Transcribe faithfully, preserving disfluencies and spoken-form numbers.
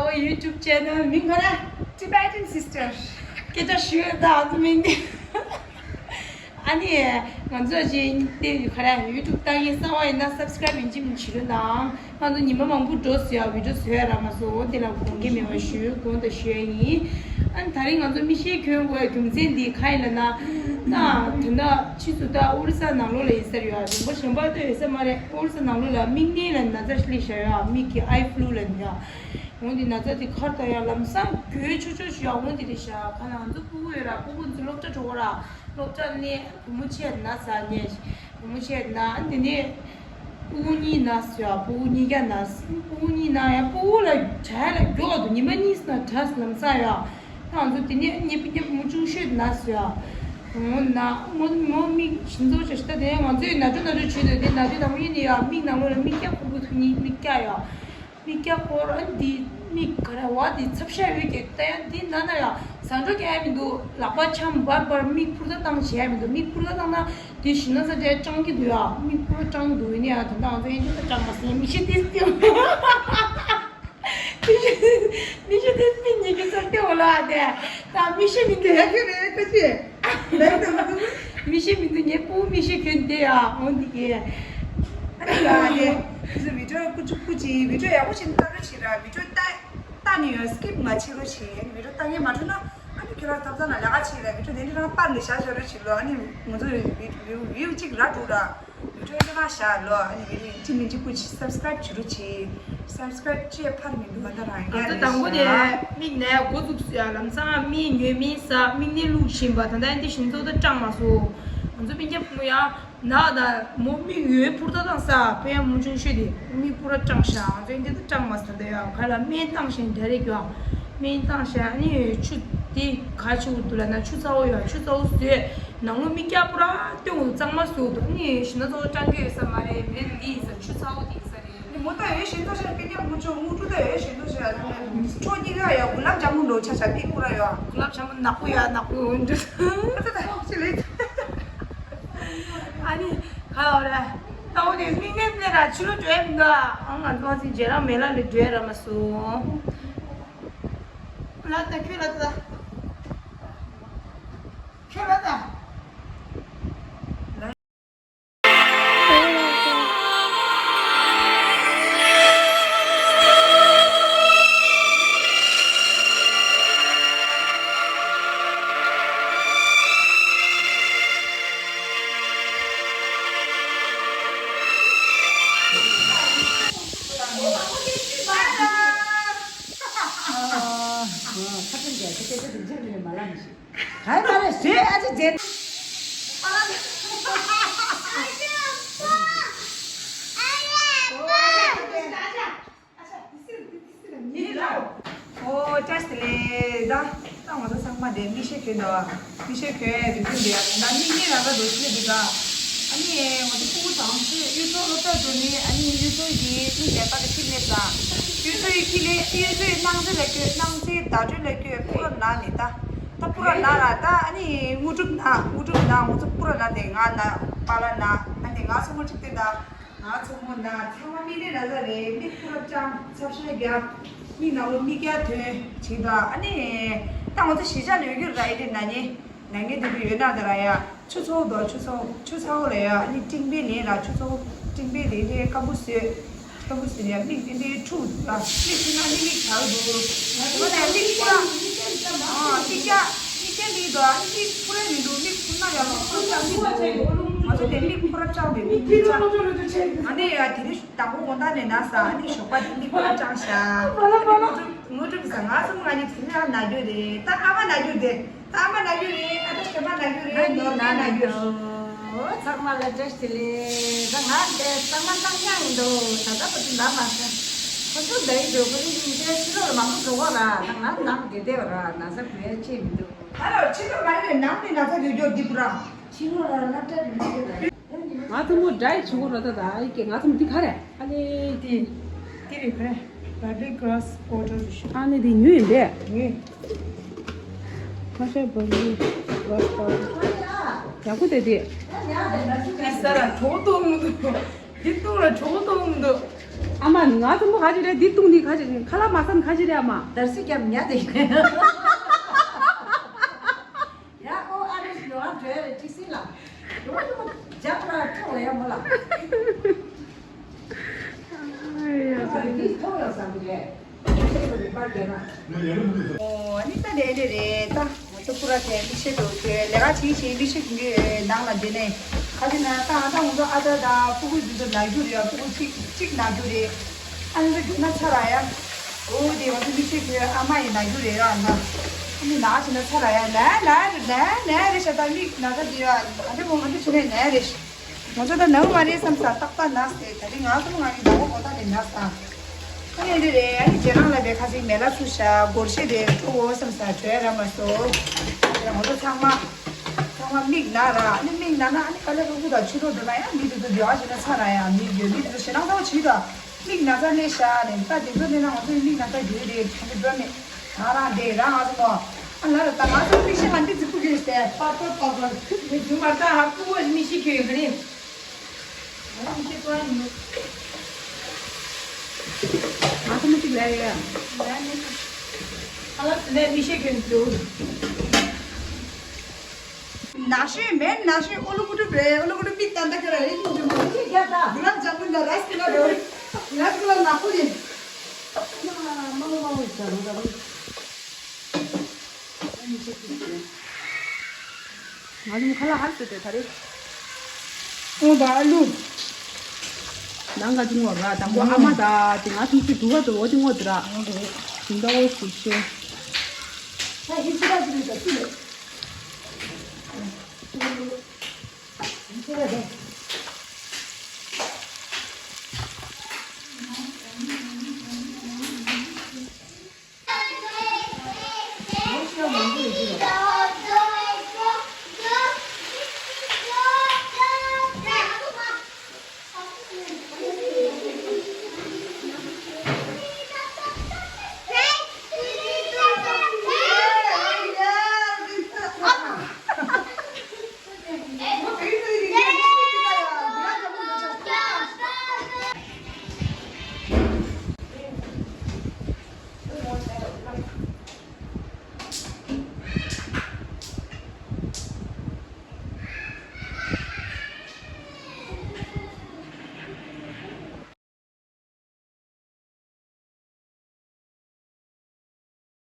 ཨོ་YouTube channel མིང་ག་རེ། Tibetan Sister། སྐད་ཆ་ཞུ་ཡ་ད་ཨ་ཚོ་མིང་འདི། ཨ་ནི་ང་ཚོ་ཅིག་དེ་ག་རེ་YouTube བཏང་ཡིན་གསར་པ་ཡིན་ན་subscribe ཡིན་གཅིག་མིན་གཅིག་བྱེད་རོགས་གནང་། ང་ཚོ་ཉི་མ་མང་པོ་འགྲོ་སོང་ཡ། video བཟོ་ཡ་རག་མ་སོང་། འོ་དེ་ལ་དགོངས་འགལ་མེད་པ་ཞུ་དགོངས་དག་ཞུ་ཡ་ཡིན། ཨ་ནི་ད་རིང་ང་ཚོ་མིག་ཤེལ་གྱོན་དགོས་ཡ་རྒྱུ་མཚན་འདི་ག་ཡིན་ལབ་ན། ད་ད་ལྟ་ཕྱིས་སུ་ད་ཨོ་རི་ས་ནང་ལོགས་ལ་ཡིན་ས་རེད་ཡ། རིམ་པ་གཞན་པ་ད་ཡོད་ས་མ་རེད། ཨོ་རི་ས་ནང་ལོགས་ལ་མིག་ནད་ལ་ན་ཚ་སླེབས་བཞག་ཡ། མིག་གི་eye flu ལབ་ཡ། འོ་འདི་ན་ཚ་དེ་ཁར་ད་ཡ་ལམ་སང་འགྱོད་ཆོག་ཆོག་ཞིག་ཡ། འོ་འདི་རེད་ཤག་ཁ་ན་ང་ཚོ་སྤུ་གུ་ཡོད་ར། སྤུ་གུ་ཚོ་སློབ་གྲྭ་འགྲོ་གོ་ར། སློབ་གྲྭ་ནས་བུ་མོ་ཆེ་ན་ཟ་ནས་བུ་མོ་ཆེ་ན་འདི་ནས་སྤུ་གུ་གཉིས་ན་ཟ་ཡ། སྤུ་གུ་གཉིས་ཀ་ན་ཟ། སྤུ་གུ་གཉིས་ན་ཡ། སྤུ་གུ་ལ་གྲ་ལ་མགྱོགས་འདུག་ཉི་མ་གཉིས་ན་གྲ་ལམ་སང་ཡ། ང་ཚོ་དེ་ནས་གཉིས་པ་གཉིས་པ་བུ་མོ་ཆུང་ཤོས་ན་ཟ་ཡ། འོ་ན་ངོ་མོ་མིག་ཞིམ་ཚོགས་ཆེ་ཤོས་ད་དེ་ང་ཚོས་ན་དྲོ་ན་དྲོ་བྱེད་འདོད་དེ་ན་དྲོ་དང་པོ་ཡིན་ནི་ཡ། མིག་ནང་ལོགས་ལ་མིག་སྐྱ་ཁུག་ཁུག་ཐུག་ནི་མིག་སྐྱ་ཡ། མིག་སྐྱ་ཁོར་ཨ་འདི་མིག་ག་རེ་བ་འདི་ཚབ་ཤ་ཡོད་ཀྱི་ད་ཡང་འདི་ན་ན་ཡ་ཟ་འགྲོ་ཀྱི་ཡ་མི་འདུག་ལག་པ་འཆང་བར་བར་མིག་ཕུར་ད་བཏང་བྱས་ཡ་མི་འདུག་མིག་ཕུར་ད་བཏང་ན་འདི་ཞིམ་ན་ས་དེ་སྐྲངས་ཀྱི་འདུག་ཡ། མིག་ཕུར་ད་སྐྲངས་འདུག་ཡིན་ཡ། ད་ལྟ་ང་ཚོ་ཡན་ཆད་ད་སྐྲངས་མ་སོང་། མིག་ཤེལ་ཏིས་ཏིས། མིག་ཤེལ་ཏིས་མིག་ཉིད་ཀྱི་ཚབ་སྐྱོ་བ་ལ་དེ་ད་མིག་ཤེལ་མི་འདུག་ཡ། ཁྱོད་རེད་ཁ་ཅིག་ལས་དང་མི་འདུག་མིག་ཤེལ་མི་འདུག་ངའི་སྤུ་མིག་ཤེལ་གྱོན་བསྡད་ཡ། འོ་འདི་གས། ཨ་ནི་ཡ་དེ་ང་ཚོ་video ཀུ་ཅི་ཀུ་ཅི་video ཡག་པོ་ཞིག་ལྟ་རོགས་བྱེད་ར། video ལྟ་ལྟ་ནས་ཡོད་skip མ་བྱེད་རོགས་བྱེད། video ལྟ་མཁན་མ་འགྲོ་ན་ཨ་ནི་ཁྱོད་རང་ཐབ་ཚང་ལ་ལས་ཀ་བྱེད་ར། video དེ་འདྲ་རང་པར་ནས་བཞག་བཞག་རོགས་བྱེད་ལོ། ཨ་ནི་ང་ཚོ་view གཅིག་ར་འགྲོ་ར། video ཡིན་ན་བཞག་ལོ། ཨ་ནི་video གཅིག་མིན་གཅིག་ཀུ་ཅི་subscribe བྱེད་རོགས་བྱེད། subscribe བྱེད་ཕར་མི་འདུག་ད་རང་ང་ཚོ་དང་པོ་དེ་མིག་ནས་འགོ་བཙུགས་ཡ། ལམ་སང་མིག་ཉོས་མིག་ཟ། མིག་ནས་བླུགས་བཞིན་པ། ད་ལྟ་འདི་ཞིམ་ཚོགས་ད་སྐྲངས་མ་སོང་། ང་ཚོ་སྤུན་ཀྱག་བུ་མོ་ཡ་ན་ད་མོ་མིག་ཡོད་ཕུར་ད་བཏང་ས། ཕ་ཡ་མོ་ཆུང་ཤོས་དེ་མིག་ཕུར་ད་སྐྲངས་ཤག་ང་ཚོ་འདི་ད་སྐྲངས་མ་སོང་། ད་ཡ་ག་ལ་སྨན་བཏང་བཞིན་ད་རེ་གྱོ། སྨན་བཏང་བཞིན་ཨ་ནི་ཆུ་དེ་ག་ཆུ་འདུག་ལབ་ན་ཆུ་ཚ་བོ་ཡ། ཆུ་ཚ་བོ་ཟོས་ནང་ལོ་མིག་སྐྱ་ཕུར་ད་སྟོན་གཙང་མ་བཟོ་འདུག་ཨ་ནི་ཞིམ་ན་ཚོགས་སྐྲངས་ཀྱི་ཡོད་ས་མ་རེད། མེད་འདི་ཡིན་ས། ཆུ་ཚ་བོ་དེ་ཡིན་ས་རེད། མོ་ད་ཡོད་ཞིམ་ཚོགས་ཤག་སྤུན་ཀྱག་མོ་ཆུང་དངོས་གྲུབ་ད་ཡོད་ཞིམ་ཚོགས་ཤག་ཁྲོ་གཉིས་ཀ་ཡ་གུ་ལབ་ཇ་མུ་འགྲོ་ཆ་ཆ་མིག་ཕུར་ད་ཡ། གུ་ལབ་ཇ་མུ་ནག་པོ་ཡ་ནག་པོ་འོན་ཏེ། ཨ་ནི་ག་ལ་རེད། ད་འོ་དེ་མིག་ནད་ནད་ར་ཕྱི་ལོགས་འགྲོ་ཡ་མི་འདུག་ཨ་ང་ཚོ་ཚོ་རྗེས་རང་མེ་ལ་ལས་འགྲོ་ཡ་ར་མ་སོང་། ལ་ད་ཁྱོད་ལ་ད། ཁྱོད་ལ་ད། ཁ་ཚོན་རྒྱག་ཁ་ཚོན་རྒྱག་ཁ་ཚོན་རྒྱག་མ་ལ་མི་ཤེས། ག་རེ་མ་རེད་ཟོས་ཨ་ཅེ་ཟེར། ཨོ་བཀྲ་ཤིས་བདེ་ལེགས། ད་ད་ང་ཚོ་ཚང་མ་དེ་མིག་ཤེལ་གྱོན་འདུག་མིག་ཤེལ་གྱོན་ཡ་དུས་ཚོད་འདི་ཡ་ད་མིག་གཉིས་རང་ག་འདུག་ཤེས་འདུག་ད་ཨ་ནི་ང་ཚོ་ཕྲུ་གུ་དང་ཚོས་གཡུ་མཚོ་སློབ་གྲྭ་འགྲོ་ནི་ཨ་ནི་གཡུ་མཚོ་གི་མིག་ནད་པ་དེ་ཁྱི་ལས་ད་གཡུ་མཚོ་ཡི་ཁྱི་ལས་གཡུ་མཚོ་ཡི་སྣང་མཛེས་ལ་སྐྱོད། སྣང་མཛེས་བརྡ་སྤྲོད་ལ་སྐྱོད། སྤུ་ར་ན་ནི་ད། ད་སྤུ་ར་ན་ར་ད་ཨ་ནི་དངོས་གྲུབ་ན་དངོས་གྲུབ་ན་ང་ཚོ་སྤུ་ར་ན་དེ་ང་ན་པ་ལ་ན་ཨ་དེ་ང་སོ་མོ་གཅིག་དེ་ད་ང་ཚོ་མོ་ན་ཚང་མ་མིག་ནད་ན་ཚ་རེད། མིག་སྤུ་ར་སྐྲངས་ཚབ་ཤ་རྒྱག་མིག་ནང་ལོ་མིག་རྒྱ་ཐོན་བྱེད་ད་ཨ་ནི་ད་ང་ཚོ་གཞིས་ཆགས་ནས་ཡོད་རྒྱུ་ར་ཨེ་དེ་ན་ནི་ན་ངེ་དེ་དུ་ཡོད་ན་དེ་ར་ཡ། ཆུ་ཚོད་དོ་ཆུ་ཚོད་ཆུ་ཚོད་ལ་ཡ་ཨ་ནི་སྤྲིན་པའི་ལན་ལ་ཆུ་ཚོད་སྤྲིན་པའི་ལན་དེ་སྐམ་པོ་བཟོས། སྐམ་པོ་བཟོས་ནས་མིག་དེ་འདྲའི་འཁྲུག་འདུག་ལ་མིག་ཆུ་ན་ནི་མིག་དྲག་འདུག་ང་ཚོ་ནས་མིག་ཕུ་ར་ཨ་མིག་ཅག་མིག་ཅག་མིག་འདུག་ཨ་ནི་མིག་ཕུ་ར་མི་འདུག་མིག་ཕུ་ན་ཡང་མིག་ཕུ་ར་ཅག་མི་འདུག་ང་ཚོ་དེ་མིག་ཕུ་ར་ཅག་དེ་མིག་ཕུ་ར་ཅག་ང་ནི་ཡ་དེ་རིང་དང་པོ་དགོང་དག་ནས་ན་ས་ཨ་ནི་ཞོགས་པ་དེ་མིག་ཕུ་ར་ཅག་ཤ་ངོ་དྲུག་ངོ་དྲུག་ས་ང་ཚོ་ང་ནི་དེ་ནས་ན་རྒྱུ་རེད། ད་ཨ་མ་ན་རྒྱུ་རེད། ད་ཨ་མ་ན་རྒྱུ་རེད། ཨ་ད་ཞོགས་པ་ན་རྒྱུ་རེད། ང་ནི་ནོར་ན་ན་ན་རྒྱུ་རེད། ཨོ་ཚང་མ་ལ་བཀྲ་ཤིས་བདེ་ལེགས། ད་ང་འདི་ཚང་མ་བཏང་ཡག་ཡིན་འདུག་ད་ལྟ་བུ་དུ་འདའ་མ་སོང་། ཁོ་ཚོ་འདའ་ཡི་འདུག་ཁོ་ཚོ་ཡིན་ཏེ་ཕྱི་ལོགས་ལ་མང་པོ་འགྲོ་གོ་ར། ད་ང་ནང་བསྡད་བསྡད་པ་ར། ན་ཚ་བོད་ཡ་ཅི་མི་འདུག་ད་ལོ་ཕྱི་ལོགས་མ་རེད། ནང་ནས་ན་ཚ་ཡོད་རྒྱུ་འདི་པུ་ར། ཕྱི་ལོགས་ལ་སློབ་གྲྭ་དེ་མི་འདུག་ད། ང་ཚོ་མོ་འདྲ་ཡི་བྱེད་གོ་ར། ད་ད་ཨི་ཀེ་ང་ཚོ་མོ་འདི་ག་རེད། ཨ་ནི་དེ་དེ་རེད་ཁ་རེད། Barbie Gloss Powder ཞུ། ཨ་ནི་དེ་ཉོས་ཡིན་པས། ཉོས། ཁ་ཤས་Barbie Gloss Powder ཡག་པོ་དེ་དེ། དེ་ས་ལ་གྲོགས་གཏོང་མི་འདུག་དེ་ཏུ་ལ་གྲོགས་གཏོང་མི་འདུག་ཨ་མ་ང་ཚོ་མོ་ག་ཅི་རེད། འདི་བཏུང་ནི་ག་ཅི་ཁ་ལག་མ་ཟ་ནི་ག་ཅི་རེད། ཨ་མ་དར་སི་རྒྱབ་ཉལ་དེ། ཡ་ཨོ་ཨ་རེ་ཡོ་ཨ་བྲོས་རེད་ཏི་སི་ལ། ཡོ་ཨ་ནི་མོ་ཇག་ར་ཐོག་ལ་ཡ་མོ་ལ། ཨ་ཡ་ཨ་ནི་ཐོག་ལ་ཟ་མི་རེད། ཨོ་ཨ་ནི་ད་རེད་རེད་རེད་ད། ང་ཚོ་ཕུ་ར་དེ་མིག་ཤེལ་དུ་དེ་ལས་ཀ་བྱེད་བྱེད་མིག་ཤེལ་གྱི་ནང་ལ་འདི་ནས་ཁ་ཅིག་ན་ད་ང་ད་ང་ཚོ་ཨ་ཅག་དང་ཕྲུ་གུ་འདི་ཚོ་ན་རྒྱུ་རེད། ཡ་ཕྲུ་གུ་གཅིག་གཅིག་ན་རྒྱུ་རེད། ཨ་ནི་ད་རྒྱུ་ན་ཚ་ར་ཡ། ཨོ་དེ་ང་ཚོ་མིག་ཤེལ་གྱི་ཨ་མ་ཡི་ན་རྒྱུ་རེད་ར་ན། ཨ་ནི་ན་ཅི་ན་ཚ་ར་ཡ་ན་ན་རེད་ན་ན་རེད་ཤ་ད་མིག་ན་ཚ་དེ་ཡ་ཨ་དེ་མོ་ང་ཚོ་ཆུ་ནས་ན་རེད། ང་ཚོ་ད་ནང་མ་རེད་བསམ་ས་ཏག་ཏག་ན་སྟེ་ད་རེས་ང་ཚོ་ང་གི་ཟླ་བ་གོ་ད་ནས་ན་ས། ཨ་ནི་འདི་རེད། ཨ་ནི་རྗེས་ནང་ལ་བས་ཁ་ཅིག་མེ་ལ་ཚུ་ཤ་སྒོར་ཤེ་རེད་ཐོ་བོ་བསམ་ས་བྲོས་ར་མ་སོ། ང་ཚོ་ཚང་མ་ཚང་མ་མིག་ན་ར། ཨ་ནི་མིག་ན་ན་ཨ་ནི་དཀའ་ལས་ཁག་པོ་དང་ཆུ་ཐོག་འདི་ན་ཡང་མི་དེ་ཚོ་འདི་བ་ཞིག་ན་ཚ་ར་ཡང་མི་ཡོད་མི་དེ་ཚོ་ཞེ་ནང་ཚ་བ་བྱིས་དང་མིག་ན་ཚ་ནས་ཤ་ནས་ད་དེ་ཚོ་ནས་ན་ང་ཚོ་མིག་ན་ཚ་ཡོད་རེད་ཁྱོད་ཚོ་འགྲོ་མེད། ང་རང་དེ་རང་ང་ཚོ་མོ། ཨ་ལ་ལ་ད་ང་ཚོ་མིག་ཤེལ་ང་འདི་ཙི་ཕུ་གི་སྟེ། པ་པ་པ་པ། དེ་ཚོ་མ་ད་ཧ་ཕུ་བོ་མིག་ཤེལ་གྱོན་ཡོད་རེད། ང་ཚོ་མིག་ཤེལ་གྱོན་ཡོད། ང་ཚོ་མིག་ཤེལ་ལས་ཡོད། ལས་མིག་ཤེལ། ཨ་ལ་སི་ལས་མིག་ཤེལ་གྱོན་འདུག་ན་ཤོད་མེད་ན་ཤོད་ཨོ་ལུ་ཀུ་ཏུ་བེ་ཨོ་ལུ་ཀུ་ཏུ་པི་ཏན་ཏ་ཁ་ར་ཡིན་གྱི་མོ། ཅི་རྒྱབ་ད། གུ་ལབ་ཇ་མུན་ད་ར་སི་ལ་རོ། ར་སི་ལ་ནག་པོ་ཡིན། ང་ལུང་ཁ་ལག་ཧར་སོ་དེ་ད་རེད། ཨོ་ད་ཨ་ལུ། ནང་ག་ཅི་ངོ་ར་དང་པོ་ཨ་མ་ད་དེ་ང་ཐུག་ཅི་དུ་བ་དུ་འོ་ཅི་ངོ་དུ་ར། ཞིང་ད་འོ་ཞིག་ཤེ། ད་ཧི་ཅི་ར་ཅི་རེད་ད་ཅི་རེད། ཧི་ཅི་ར་རེད།